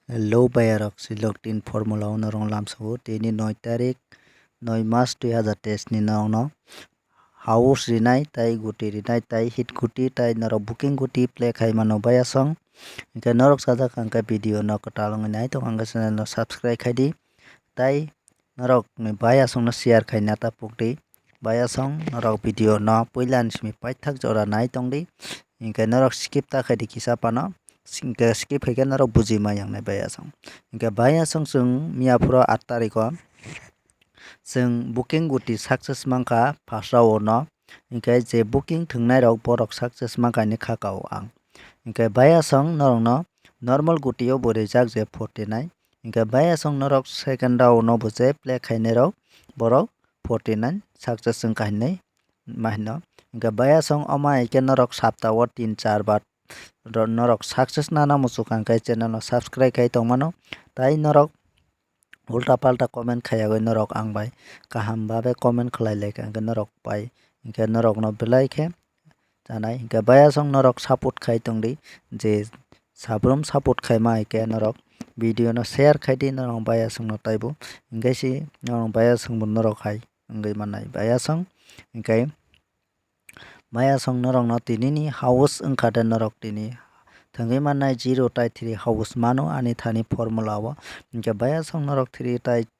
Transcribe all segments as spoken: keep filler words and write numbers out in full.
Hello bayarok, silok tin formula o norok lamsao tini noi tarik, noi mas dui hazar teis ni norokno house rinai tai guti rinai tai hit guti tai norok booking guti play khai mano bayasong. Hingke norok sajak hingke video no kwtal wngwi nai tong hingke channel no subscribe khai di tai norok ni bayasong no share khai na ta puk di. Bayasong norok video no puila ni simi paithak jora nai tong di. Hingke norok skip ta khai di kisa pano. Hingke skip hai khe norok buji ma yang nai bayasong. Hingke bayasong chwng miya phuru aat tarikh o chwng booking guti success mankha first round o no. Hingke je booking thwngnai rok borok success mankha hinwi kha kao ang. Hingke bayasong norok no normal guti o bo rijak je forty nine. Hingke bayasong norok second round o bo je play khainai rok borok forty nine success wngkha hinwi ma hino. Hingke bayasong omo hai khe norok sapta o tin char bar ro-, norok success nana muchuk hingke channel no subscribe khai tong mano. Tai norok ulta palta comment khayagwi norok ang bai kaham babe comment khlai lai kha hingke norok bai hingke norok no belai khe chanai hingke bayasong norok support khai tong di je sabrum support khai ma hai khe norok video no share khai di norok bayasong no taibo hingke si norok bayasong bo norok hai wngwi mannai bayasong hingke bayasong norokno tinini house wngkha de norok tini thwngwi mannai zero tai three house mano ani thani formula o hingke bayasong norok three tai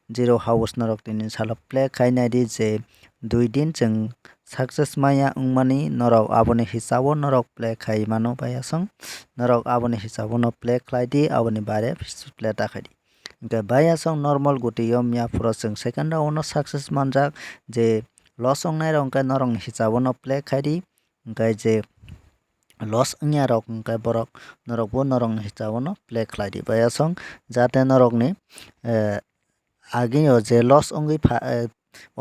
zero house norok tini salo play khai nai di je dui din chwng success maya wngmani norok aboni hisabo norok play khai mano bayasong norok aboni hisabo no play khlai di aboni bare play ta khai di. Hingke bayasong normal guti o miya phuru chwng second round o no success manjak je loss wngnai rok hingke norok ni hisabo no play khai di hingke je loss wngya rok hingke borok norok bo norok ni hisabo no play khlai di bayasong jate norok ni eh, agini o je loss wngwi pha eh,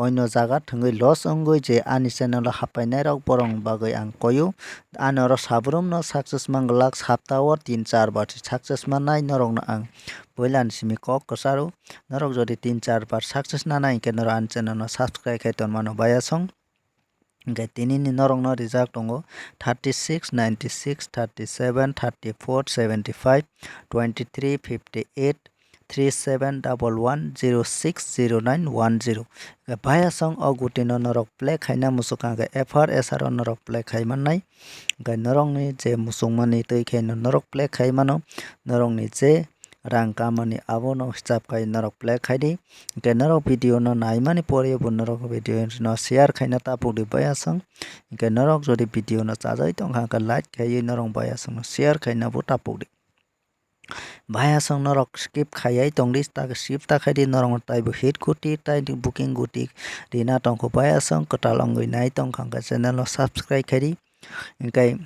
oino jaga thwngwi loss wngwi je ani channel o hapainai rok borok ni bagwi ang koyu. Ani oro sabrum no success manglak sapta o tin char bar se success mannai norok no ang puila ni simi kok kwcharo norok jodi tin char bar success nana hingke norok ani channel no subscribe khai ton mano bayasong. Hingke tini ni norok no rijak tongo thirty six, ninety six, thirty seven, thirty four, seventy five, twenty three, fifty eight, three seven double one zero six zero nine one zero. Hingke bayasong o guti no norok play khaina muchuk hingke F R S R o norok play khai mannai. Hingke norok ni je muchung mani twi khe no norok play khai mano. Norok ni je rang kamani abono hisab khai norok play khai di. Hingke norok video no naimani pore bo norok video no share khaina tapuk di bayasong. Hingke norok jodi video no chajai tongkha hingke like khaiwi norok bayasong no share khaina bo tapuk di. Bayasong norok skip khaiwi tongdi ta skip ta khaidi norok no taibo hit guti tai booking guti rina tongkho bayasong kwtal wngwi nai tongkha hingke channel no subscribe khaidi. Hingke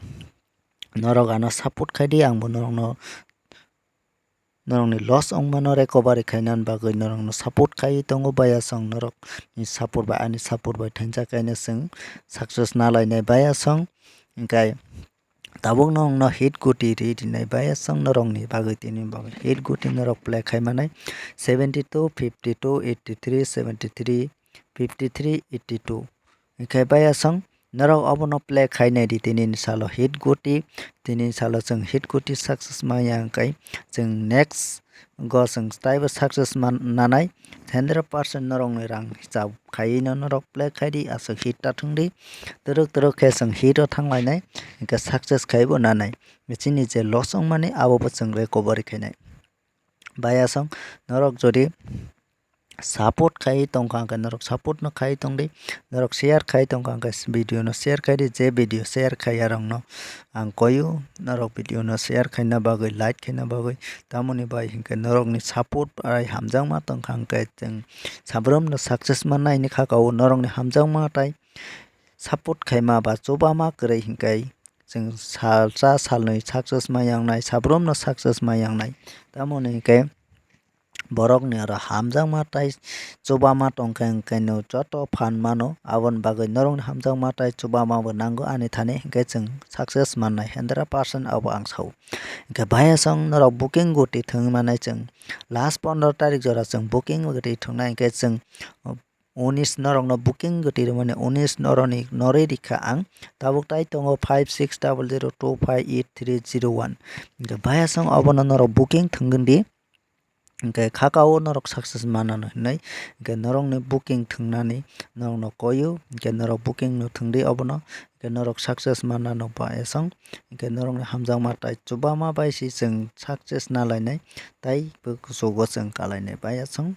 norok ano support khaidi ang bo norok no norokni loss wngmano recovery khainani bagwi norokno support khaiwi tongo bayasong norokni support bai ani support bai thansa kaino chwng success nalainai bayasong hingkai tabukno wngno hit guti ri rinai bayasong norokni bagwi tini bagwi hit guti norok play khaimanai seventy two, fifty two, eighty three, seventy three, fifty three, eighty two. Hingke bayasong norok obono play khainai di tini ni salo hit guti, tini ni salo chwng hit guti success maya hingkai chwng next go chwng taibo success man nanai hundred percent norokni rang hisab khaiwi no norok play khai di aswk hit ta thwng di twrwk twrwk khe chwng hit o thang lainai hingke success khaibo nanai chini je loss wngmani abo bo chwng recovery khainai. Bayasong norok jodi support khai tongkha hingke norok support no khai tongdi norok share khai tongkha hingke video no share khai di je video share khai yarok no ang koyu norok video no share khaina bagwi like khaina bagwi tamoni bai hingke norok ni support bai hamjakma tongkha hingke chwng sabrum no success mannai ni kha kao norok ni hamjakma tai support khaima ba chubama kwrwi hingke chwng salsa salnwi success ma yangnai sabrum no success ma yangnai tamoni hingke borokni oro hamjakma tai chubama tongkha hingke no joto phan mano aboni bagwi norokni hamjakma tai chubama bo nango ani thani hingke chwng success mannai hundred percent abo ang sao hingke bayasong norok booking guti thwngwi manai chwng last pondro tarik jora chwng booking guti thwngnai hingke chwng unis norokno booking goti rwmani unis noroni norwi rikha ang. Tabuk tai tongo five six double zero two five eight three zero one. Hwnkhe baya song obono norok booking thwngwndi. Hwnkhe khakao norok success manano hinwi. Hwnkhe norokni booking thwngnani norokno koio. Hwnkhe norok booking no thwngdi obono. Hwnkhe norok success manano baya song. Hwnkhe norokni hamjakma tai chubama bai si chwng success nalainai. Tai bo kuchugo chwng kalainai baya song.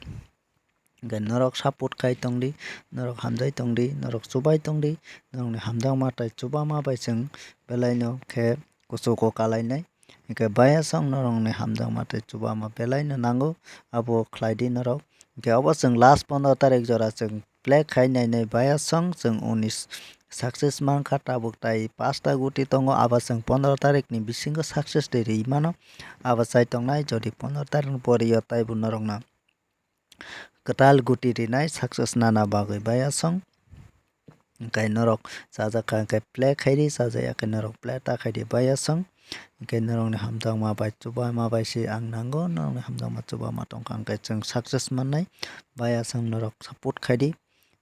Hwnkhe norok support khai tongdi, norok hamjai tongdi, norok chubai tongdi, norokni hamjakma tai chubama bai chwng belaino khe kuchugo kalainai. Hwnkhe baya song norokni hamjakma tai chubama belaino nango, abo khlaidi norok. Hwnkhe obo chwng last pondro tarik jora chwng play khai nainai baya song chwng unis success mankha tabuk tai pasta guti tongo, abo chwng pondro tarikni bisingo success de rwi mano. Abo chai tongnai jodi pondro tarikni pore o taibo norokno kwtal guti rinai success nana bagwi baya song. Hwnkhe norok chajakha hwnkhe play khaidi, chajaya khe norok play ta khaidi baya song. Hwnkhe norokni hamjakma bai chubama bai se ang nango, norokni hamjakma chubama tongkha hwnkhe chwng success mannai. Baya song norok support khaidi,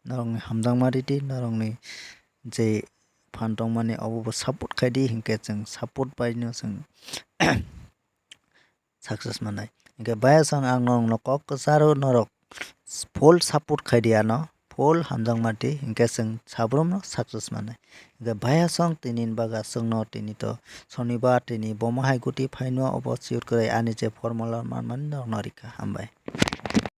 norokni hamjakma ridi, norokni je phan tongmani obo bo support khaidi, hwnkhe chwng support baino chwng success manai. Hwnkhe baya song ang norokno kok kwcharo norok full support khaidi ano, full hamjakma di, hwnkhe chwng sabrumno success manai. Hwnkhe baya song tini ni baga chwngno tini to sonibar tini bomo hai guti phaino obo siyot kwrwi ani je formula manmani norokno rikha. Hambai.